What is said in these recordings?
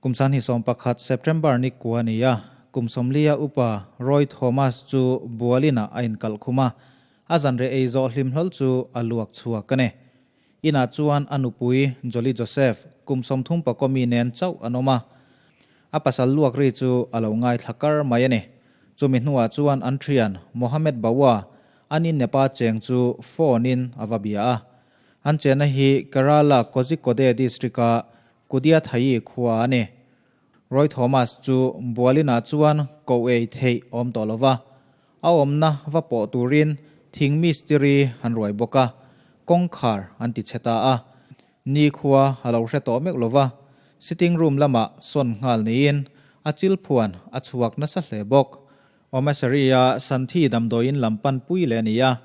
Kum 2011 September ni kua ni a, kum 40 upa Roy Thomas chu bualin ah a inkalh khum a, a zanreh ei zawh hlim hlawl chu a luak chhuak a ni. Inah chuan a nupui Jolly Joseph kum 30 pakaw mi nen chauh an awm a, a pasal luak ri chu a lo ngaithla kar mai a ni. Chumi hnuah chuan an thian Mohammed Bawa an innepa cheng chu phone in a va bia a. An chenna hi Kerala Kozhikode district-a Kudiathayi khua a ni. Roy Thomas chu Bualinah chuan koh ei theih awm tawh lo va, a awmna va pawh turin thing mistiri an ruai bawk a, kawngkhar an ti chhe ta a. Ni khua a lo hre tawh meuh lo va, sitting room lamah sawn nghal niin a chil phuan a chhuak nasa hle bawk. Omasari-a Santhi damdawiin lam panpui leh a ni a,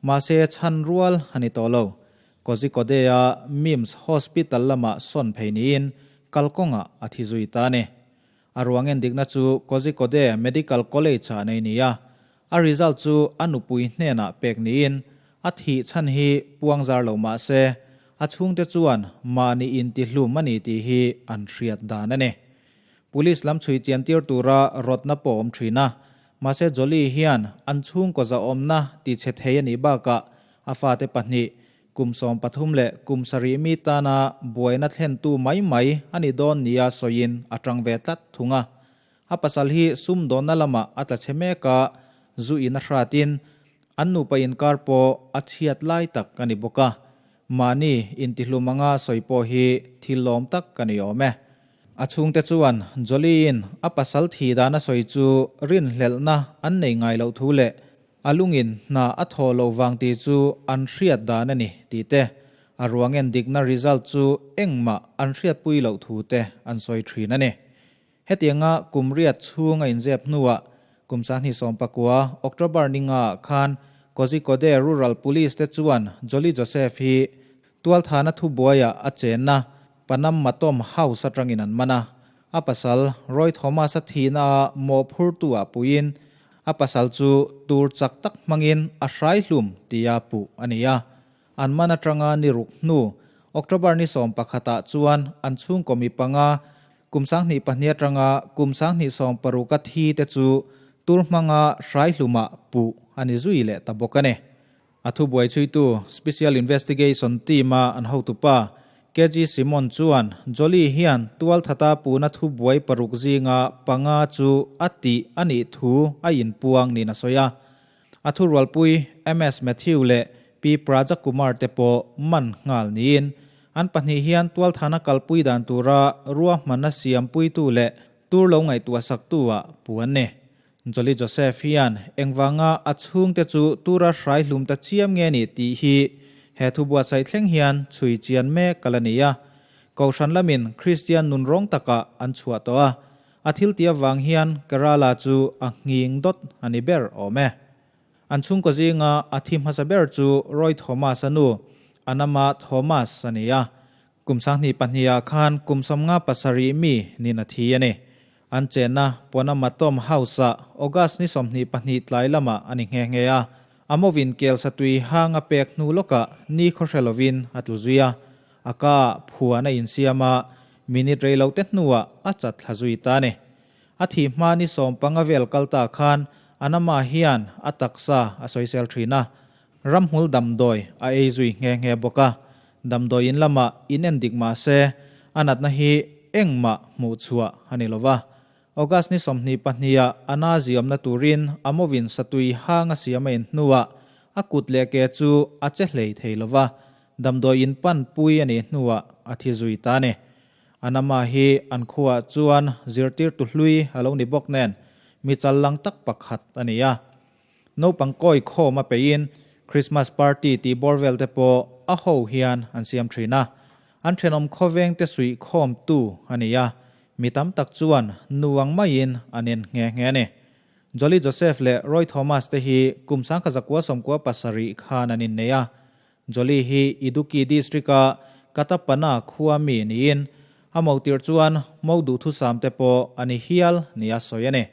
mahse chhan rual a ni tawh lo. Kozhikode-a MIMS Hospital lamah sawn phei niin kalkawngah a thi zui ta a ni. A ruang endikna chu Kozhikode Medical College-ah nei ni a, a result chu a nupui hnenah pek niin a thih chhan hi puang zar lo mah se, a chhungte chuan mahni intihlum a ni tih hi an hriat dan a ni. Police lam chhui chian tir tura rawtna pawh awm thin a, mahse Jolie hian an chhungkaw zahawmna ti chhe thei a nih bakah a fate pahnih, kum 13 leh kum 7 mi tana buaina thlentu mai mai a ni dawn nia sawiin a tang ve tlat thung a. A pasal hi sumdawnna lamah a tla chhe mek a, zu in a hratin an nupa inkar pawh a chhiat lai tak a ni bawk a. Mahni intihlum anga sawi pawh hi thil lawm tak a ni awm e. A chhungte chuan Jolie-in a pasal thi dan a sawi chu rinhlelhna an nei ngai loh thu leh A lungin hna a thaw loh vang tih chu an hriat dan a ni tih te, a ruang en dikna result chu engmah an hriatpui loh thu te an sawi thin a ni. Hetianga kum riat chhung a inzep hnuah kum 2019 October ni ngaah khan Kozhikode Rural Police te chuan Jolly Joseph hi tualthana thubuaiah a chenna Panam Matom House atangin an man a, a pasal Roy Thomas-a thihna ah mawhphurtu ah puiin a pasal chu tur chak tak hmangin a hrai hlum tia puh a ni a. An man atanga ni ruk hnu October ni 11 ah chuan an chhungkaw mi panga kum 2002 atanga kum 2016 a thi te chu tur hmanga hrai hlumah puh a ni zui leh ta bawk a ni. A thubuai chhuitu Special Investigation Team-a an hotupa KG Simon chuan Jolie hian tualthata puna thubuai paruk zinga panga chu a tih a nih thu a inpuang niin a sawi a. A thurualpui MS Mathew leh P Praja Kumar te pawh man nghal niin an pahnih hian tualthana kalpui dan tura ruahmanna siampuitu leh tur lo ngaihtuah saktu-ah pu an ni. Jolly Joseph hian engvanga a chhungte chu tura hrai hlum ta chiam nge ni tih hi he thu buatsaih thleng hian chhui chian mek a la ni a. Kohhran lamin Kristian nun rawng takah an chhuah tawh a, a thil tih avang hian Kerala chu a nghing dawt a ni ber awm e. An chhungkaw zinga a thi hmasa ber chu Roy Thomas-a nu, Anama Thomas a ni a. Kum 2002 ah khan kum 57 mi nin a thi a ni. An chenna Ponamatom House-ah August ni 22 tlai lamah a ni nghe nghe a. A mawin kel satui hang a pek hnu lawkah ni khawhre lovin a tlu zui a. A ka-ah phuan a insiam a, minute rei lo te hnuah a chat thla zui ta a ni. A thih hma ni 15 vel kal ta khan Anama hian a taksa a sawisel thin a. Ramhmul damdawi a ei zui nghe nghe bawk a. Damdawi in lamah in en dik mah se, a natna hi engmah hmuh chhuah a ni lo va. August ni 22 ah a na ziawmna turin a mawin satui hang a siam a in hnuah a kut leh ke chu a che hlei thei lo va, damdawi in pan pui a nih hnuah a thi zui ta a ni. A nama hi an khuaah chuan zirtirtu hlui a lo ni bawk nen mi chal lang tak pakhat a ni a. Naupang kawi khawm a peiin Christmas party tih bawr vel te pawh a ho hian an siam thin a. An thenawm khawveng te suih khawm tu a ni a, mi tam tak chuan nu ang maiin an en nghe nghe a ni. Jolly Joseph leh Roy Thomas te hi kum 1997 khan an innei a. Jolly hi Idukki District-a Kattappana khua mi niin a motir chuan mo duhthusam te pawh a ni hial nia sawi a ni.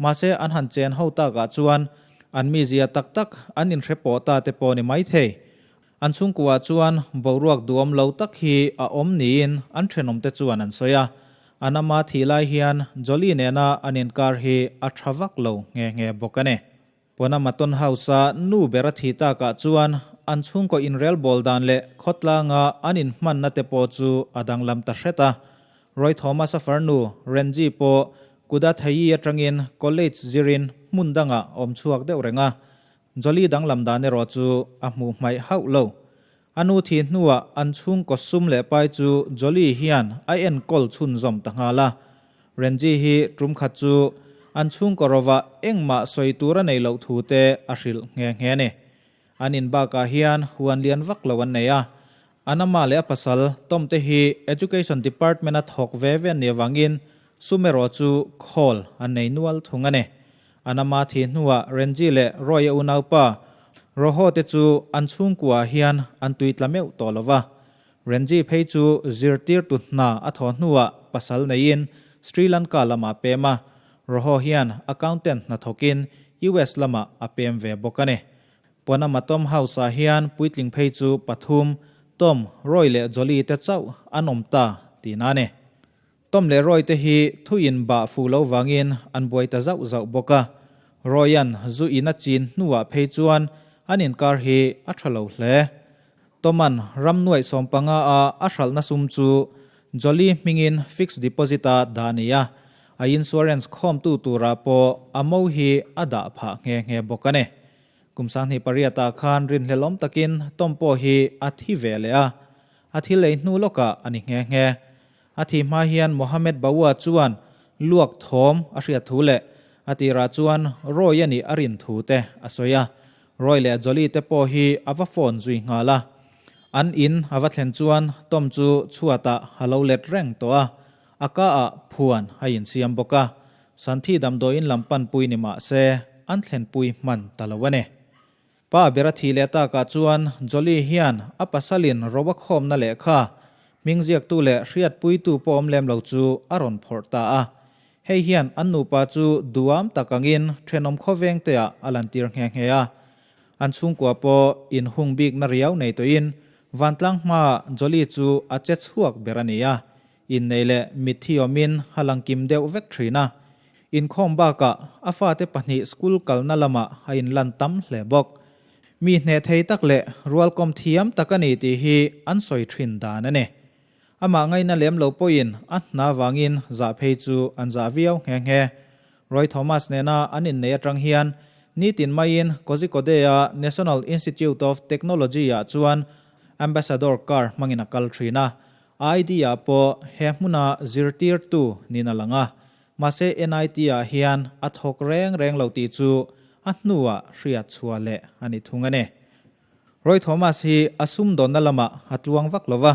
Mahse an han chen ho takah chuan an mizia tak tak an inhre pawh ta te pawh ni maithei. An chhungkuah chuan boruak duhawm lo tak hi a awm niin an thenawmte chuan an sawi a. An ama thih lai hian Jolie nena an inkar hi a tha vak lo nghe nghe bawk a ni. Ponamaton House-a nu ber a thih takah chuan an chhungkaw inrelbawl dan leh khawtlanga an inhmanna te pawh chu a danglam ta hret a. Roy Thomas-a farnu Renji pawh Kudathai atangin college zirin hmun dangah awm chhuak deuh reng a. Jolie danglam dan erawh chu a hmuh hmaih hauh lo. A nu thih hnuah an chhungkaw sum leh pai chu Jolie hian a enkawl chhunzawm ta nghal a. Renji hi tum khat chu an chhungkaw rovah engmah sawi tur a nei loh thu te a hrilh nghe nghe a ni. An in bakah hian huan lian vak lo an nei a. An ama leh a pasal Tom te hi Education Department a thawk ve ve an nih avangin sum erawh chu khawl an nei nual thung a ni. An ama thih hnuah Renji leh Roy-a unaupa Roho te chu an chhungkuaah hian an tui tla meuh tawh lo va. Renji phei chu zirtirtu hna a thawh hnuah pasal neiin Sri Lanka lamah a pem a, Roho hian accountant hna thawkin US lamah a pem ve bawk a ni. Panama Tom House-ah hian puitling phei chu pathum, Tom, Roy leh Jolie te chauh an awm ta tihna a ni. Tom leh Roy te hi thu in bah fuh lo vangin an buai ta zauh zauh bawk a. Roy-a'n zu in a chin hnuah phei chuan an inkar hi a tha lo hle. Tom-a'n ram nuaih 15 a a hralhna sum chu Jolie hmingin fixed deposit a dah a ni a, a insurance khawmtu turah pawh a mo hi a dah phah nghe nghe bawk a ni. Kum 28 ah khan rinhlelawm takin Tom pawh hi a thi ve leh a, a thil ei hnu lawkah a ni nghe nghe. A thih hma hian Mohammed Bawa chuan luak thawm a hriat thu leh a tirah chuan Roy a nih a rin thu te a sawi a. Roy leh Jolie te pawh hi a va phone zui nghal a. An in a va thlen chuan Tom chu chhuatah a lo let reng tawh a, a ka ah phuan a insiam bawk a. Santhi damdawiin lam panpui ni mah se an thlenpui hman ta lo a ni. Pa ber a thih leh takah chuan Jolie hian a pasalin ro a khawmna lehkha, hming ziaktu leh hriatpuitu pawh awm lem lo chu a rawn phawrh ta a. Hei hian an nupa chu duam tak angin thenawm khawveng teah a lantir nghe nghe a. An chhungkua pawh inhung bikna riau nei tawhin vantlang hmaah Jolie chu a che chhuak ber a ni a. Innei leh mitthi awmin a lang kim deuh vek thin a. Inkhawm bakah a fate pahnih school kalna lamah a inlan tam hle bawk. Mi hneh thei tak leh rualkawm thiam tak a ni tih hi an sawi thin dan a ni. Amah ngaihna lem lo pawhin a hna vangin zah phei chu an zah viau nghe nghe. Roy Thomas nena an inneih atang hian nitin maiin Kozhikode-a National Institute of Technology-ah chuan Ambassador car hmangin a kal thin a. ID-ah pawh he hmuna zirtirtu niin a lang a, mahse NIT-ah hian a thawk reng reng lo tih chu a hnuah hriat chhuah leh a ni thung a ni. Roy Thomas hi a sumdawnna lamah a tluang vak lo va,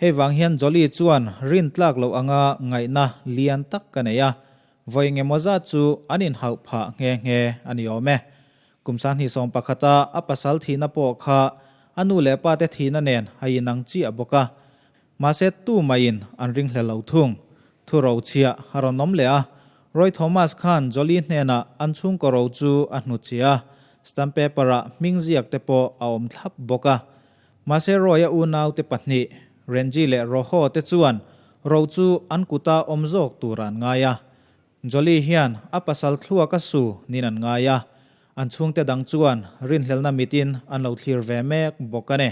hei vang hian Jolie chuan rin tlak loh anga ngaihna lian tak ka nei a, vawi engemaw zat chu an inhauh phah nghe nghe a ni awm e. Kum 2011 a a pasal thihna pawh kha a nu leh pa te thihna nen a inang chiah bawk a. Mahse tu maiin an ringhlel lo thung. Thu ro chhiah a rawn awm leh a. Roy Thomas khan Jolie hnenah an chhungkaw ro chu a hnutchhiah a, stamp paper ah hming ziak te pawh a awm thlap bawk a. Mahse Roy-a unau te pahnih, Renji leh Roho te chuan ro chu an kuta awm zawk tur an ngai a. Jolie hian a pasal thluak a su niin an ngai a, an chhungte dang chuan rinhlelna mitin an lo thlir ve mek bawk a ni.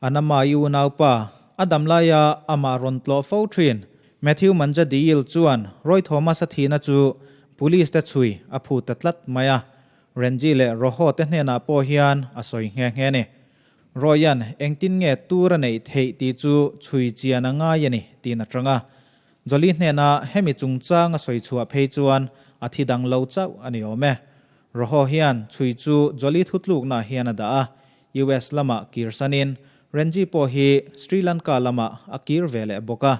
An ama i unaupa, a dam laia amah rawn tlawh fo thin, Matthew Manjadiil chuan Roy Thomas-a thihna chu police te chhui a phut ta tlat mai a, Renji leh Roho te hnenah pawh hian a sawi nghe nghe a ni. Roy-a'n engtin nge tur a neih theih tih chu chhui chian a ngai a ni tiin a tang a. Jolie hnena hemi chungchang a sawi chhuah phei chuan a thi dang lo chauh a ni awm e. Roho hian chhui chu Jolie thutluknaah hian a dah a, US lamah kir sanin Renji pawh hi Sri Lanka lamah a kir ve leh bawk a.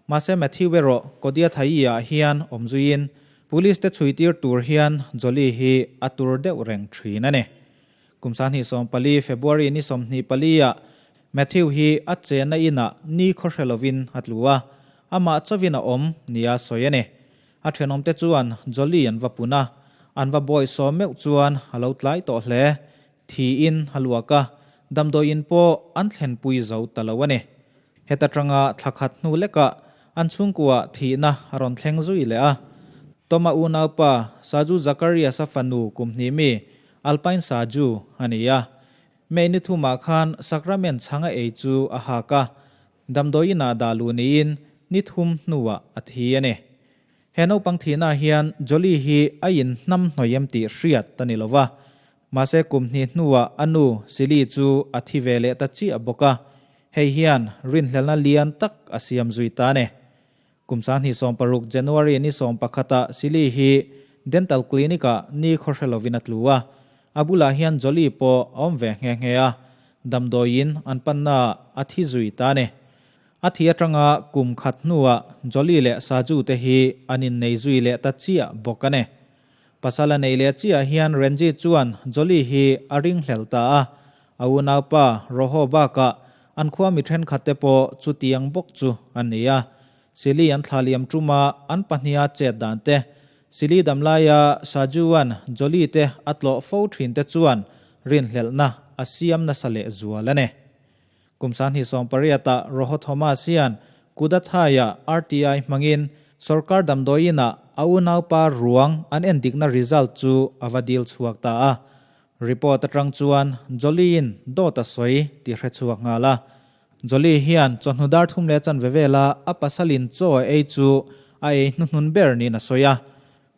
Mahse Matthew erawh Kodia Thai-ah hian awm zuiin Police te chhui tir tur hian Jolie hi a tur deuh reng thin a ni. Kum 2014 February ni 24 ah Matthew hi a chenna inah ni khaw hre lovin a tlu a, amah chauhin a awm nia sawi a ni. A thenawmte chuan Jolie an va pun a, an va bawihsawm meuh chuan a lo tlai tawh hle. Thiin a luak a, damdawiin pawh an thlenpui zo ta lo a ni. Heta tanga thla khat hnu lekah an chhungkuaah thihna a rawn thleng zui leh a. Toma unaupa Saju Zacharias-a fanu kum hnih mi Alpine Saju a ni a. May ni thumah khan Sacrament chhang a ei chu a hak a, damdawi inah dah luh niin ni thum hnuah a thi a ni. He naupang thihnaah hian Jolie hi a inhnam hnawih em tih hriat a ni lo va. Mahse kum hnih hnuah a nu Silly chu a thi ve leh ta chiah bawk a, hei hian rinhlelna lian tak a siam zui ta a ni. Kum 2016 January ni 11ah Silly hi Dental Clinic-ah ni khawhre lovin a tlu a, a bulah hian Jolie pawh a awm ve nghe nghe a, damdawiin an pannaah a thi zui ta a ni. A thi atanga kum khat hnuah Jolie leh Saju te hi an innei zui leh ta chiah bawk a ni. Pasal a neih leh chiah hian Renji chuan Jolie hi a ringhlel ta a, a unaupa Roho bakah an khua mi thenkhat te pawh chutiang bawk chu an ni a. Sili an thla liam tuma an pahniha chet dan te, Sili damlaia Saju-a'n Jolie te a tlawh fo thin te chuan rinhlelhna a siam nasa leh zual a ni. Kum 2018-ah Roho Thomas hian Kudathaia RTI hmangin sorkar damdawiinah a unaupa ruang an endikna result chu a va dil chhuak ta a. Report atang chuan Jolie-in dawt a sawi tih hre chhuak nghal a. Jolie hian chawhnu dar thum leh chanve vela a pasalin chaw a ei chu a ei hnuhnun ber niin a sawi a.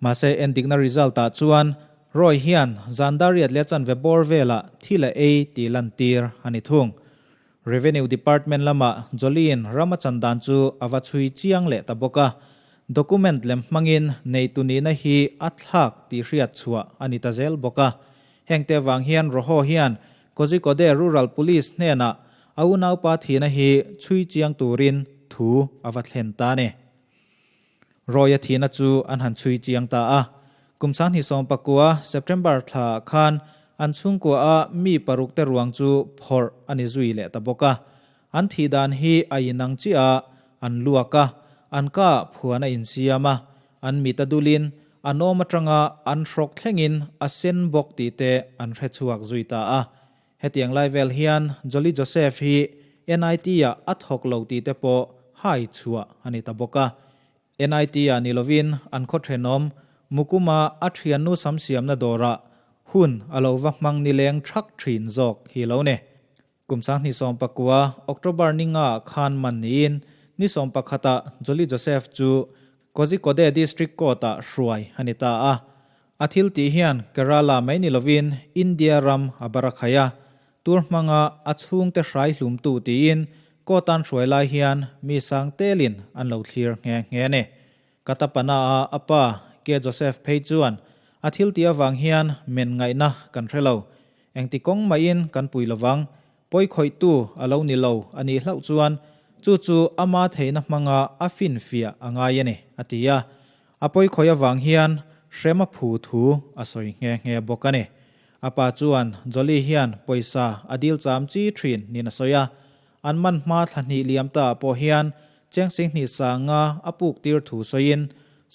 Mahse endikna result-ah chuan Roy hian zan dariat leh chanve bawr velah thil a ei tih lantir a ni thung. Revenue Department lamah Jolie-in ram a chan dan chu a va chhui chiang leh ta bawk a, document lem hmangin neitu nihna hi a thlak tih hriat chhuah a ni ta zel bawk a. Hengte avang hian Roho hian Kozhikode Rural Police hnenah a unaupa thihna hi chhui chiang turin thu a va thlen ta a ni. Roy-a thihna chu an han chhui chiang ta a. Kum 2019 September thlaah khan an chhungkua-a mi paruk te ruang chu phawrh a ni zui leh ta bawk a. An thih dan hi a inang chiah a, an luak a, an kaah phuan a insiam a, an mit a dulin an awm atanga an hrawk thlengin a sen bawk tih te an hre chhuak zui ta a. Hetiang lai vel hian Jolly Joseph hi NIT-ah a thawk lo tih te pawh hai chhuah a ni ta bawk a. NIT-ah ni lovin an khaw thenawm Mukuma a thiannu sam siamna dawrah hun a lo va hmang nileng thak thin zawk hi lo ni. Kum 2019 October ni nga khan man niin ni 11ah Jolly Joseph chu Kozhikode District Court-ah hruai a ni ta a. A thil tih hian Kerala mai ni lovin India ram a barakhaih a, tur hmanga a chhungte hrai hlumtu tiin court-an hruai lai hian mi sang telin an lo thlir nghe nghe a ni. Kattapana-a a pa K. Joseph phei chuan a thil tih avang hian men ngaihna kan hre lo. Engti kawng mahin kan pui lovang, Pawikhawihtu a lo ni lo a nih hlauh chuan chu chu ama theihna hmanga a finfiah a ngai a ni, a ti a. A pawikhawih avang hian hrem a phu thu a sawi nghe nghe bawk a ni. A pa chuan Jolie hian pawisa a dil cham chi thin niin a sawi a. An man hma thla hnih liam ta ah pawh hian cheng 20 sanga a puk tir thu sawiin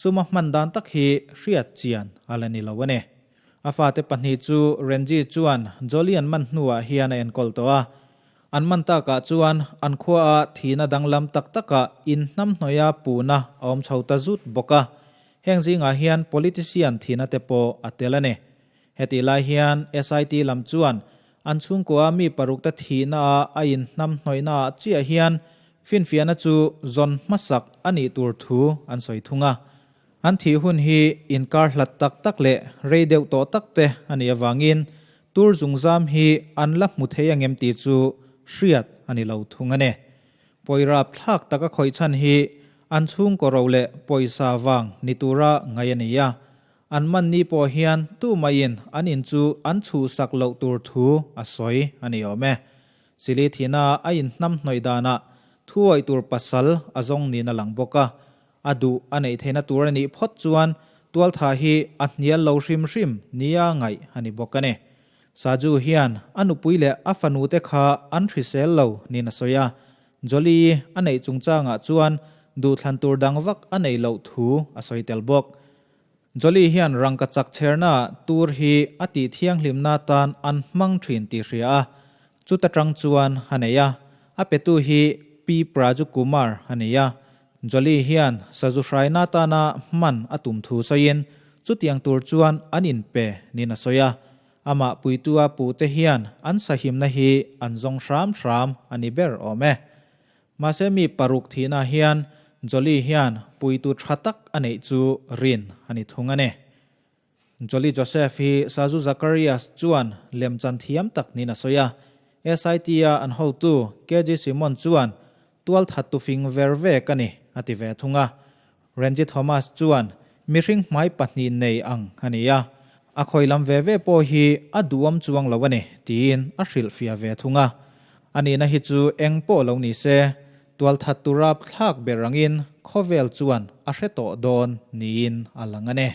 suma hman dan tak hi hriat chian a la ni lo a ni. A fate pahnih chu Renji chuan Jolie an man hnuah hian a enkawl tawh a. An man takah chuan an khuaah thihna danglam tak takah inhnamhnawia puhna a awm chho ta zut bawk a. Heng zingah hian politician thihna te pawh a tel a ni. Hetih lai hian SIT lam chuan an chhungkua mi parukte thihnaah a inhnamhnawihnaah chiah hian finfiahna chu zawn hmasak a nih tur thu an sawi thung a. An thih hun hi inkar hlat tak tak leh rei deuh tawh tak te a nih avangin tur zungzam hi an la hmu thei angem tih chu hriat a ni lo thung a ni. Pawirap thlak taka khawih chhan hi an chhungkaw ro leh pawisa vang ni tura ngaih a ni a. An manni pawh hian tumaiin an in chu an chhuhsak loh tur thu a sawi a ni awm e. Sili thihna a inhnamhnawih danah thuawih tur pasal a zawng niin a lang bawk a. A duh a neih theihna tur a nih phawt chuan tualtha hi a hnial lo hrim hrim nia ngaih a ni bawk a ni. Saju hian a nupui leh a fanute kha an hrisel lo niin a sawi a. Jolie a neih chungchangah chuan duhthlan tur dang vak a nei loh thu a sawi tel bawk. Jolie hian rangka chak chherna tur hi a tih thianghlimna tan an hmang thin tih hria a, chuta tang chuan a nei a. A petu hi P. Praju Kumar a ni a. Jolie hian sazu hraina atana hman a tum thu sawiin chutiang tur chuan an inpe niin a sawi a. Amah puitua puhte hian an sahimna hi an zawng hram hram a ni ber awm e. Mahse mi paruk thihna hian Jolie hian puitu tha tak a neih chu rin a ni thung a ni. Jolie Joseph hi Sazu Zacharias chuan lemchan thiam tak niin a sawi a. SIT-a an hotu KG Simon chuan tual thattu fing ver ve ka ni a ti ve thung a. Renji Thomas chuan mihring hmai pahnih nei ang a ni a, a khawi lam ve ve pawh hi a duhawm chuang lo a ni tiin a hrilhfiah ve thung a. A nihna hi chu eng pawh lo ni se, tual thattu rapthlak ber angin khawvel chuan a hre tawh dawn niin a lang a ni.